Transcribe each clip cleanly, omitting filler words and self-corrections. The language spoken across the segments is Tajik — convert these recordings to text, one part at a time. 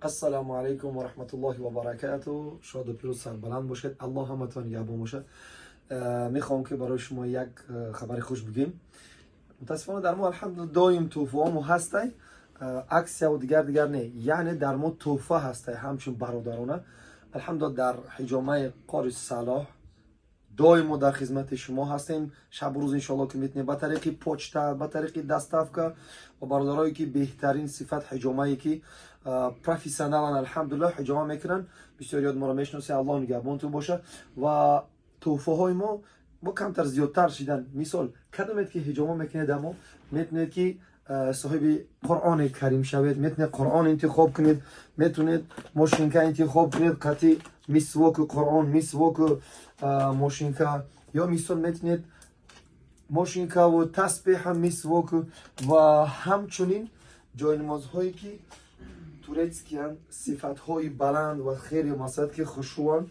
Ассалому алайкум ва раҳматуллоҳи ва баракату. Шоду пирӯз, сарбаланд бошед. Аллоҳ ҳаматон нигаҳбон бошад. Мехоҳам, ки барои шумо як хабари хуш бигем. Мутаассифона, дар мо, алҳамдулилла, доим тӯҳфаҳомо ҳастай, аксияву дигар дигар не, яъне дар мо тӯҳфа ҳастай ҳамчун бародарона. Алҳамдулилла, дар ҳиҷомаи Қори Салоҳ доим мо дар хизмати шумо ҳастем, шабу рӯз. Иншоалло, ки метавонед ба тариқи почта, ба тариқи доставка ва бародарое, ки беҳтарин сифат ҳиҷомае, ки профессионалан, алҳамдулилла, ҳиҷома мекунанд. Бисёр ёд моро мешиносед, Аллоҳ нигаҳбонтон боша. Ва тӯҳфаҳои мо бо камтар зиёдтар шидан. Мисол, кадомед ки ҳиҷома мекунед, амо метавонед, ки соҳиби Қуръони Карим шавед. Метавонед Қуръон интихоб кунед, метавонед мошинка интихоб кунед, қати мисвоку Қуръон, мисвоку мошинка, ё мисол, метавонед мошинкаву таспеҳа, мисвоку ва ҳамчунин ҷойнамозҳое, ки турецкиян, сифатҳои баланд ва хеле масалат, ки хушрӯанд.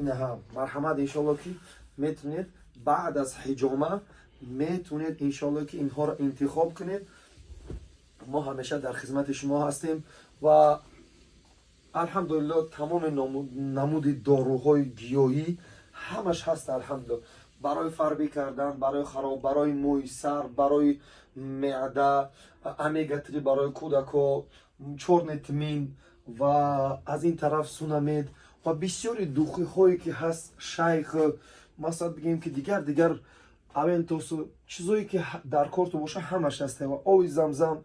Инаҳа, марҳамат, иншоалло, ки метавонед баъд аз ҳиҷома, метавонед, иншоалло, ки инҳоро интихоб кунед. Мо ҳамеша дар хизмати шумо ҳастем ва, алҳамдулилло, тамоми намуди доруҳои гиёҳӣ ҳамаш ҳаст, алҳамдулилло, барои фарбӣ кардан, барои хароб, барои мӯи сар, барои меъда, омега-3 барои кӯдако, чёрный тмин ва аз ин тараф Сунамед ва бисёри духиҳое, ки ҳаст, шайх, масалан, бигем, ки дигар дигар, авентосу чизое, ки дар корту боша, ҳамаш ҳаста ва оби Замзам.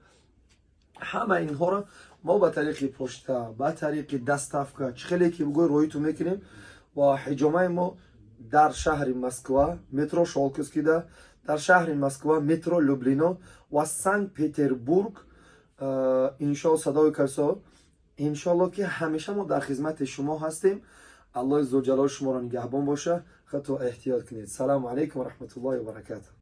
Ҳама инҳоро мо ба тариқи почта, ба тариқи доставка, чӣ хеле ки бугӯй, роҳиту мекунем. Ва ҳиҷомаи мо дар шаҳри Москва, метро Щёлковскийда, дар шаҳри Москва, метро Люблино ва Санкт Петербург, иншоалло, Садовое кольцо. Иншоалло, ки ҳамеша мо дар хизмати шумо ҳастем. Аллоҳи зулҷалол шуморо нигаҳбон боша. Худто эҳтиёт кунед. Салому алайкум ва раҳматуллоҳи ва баракату.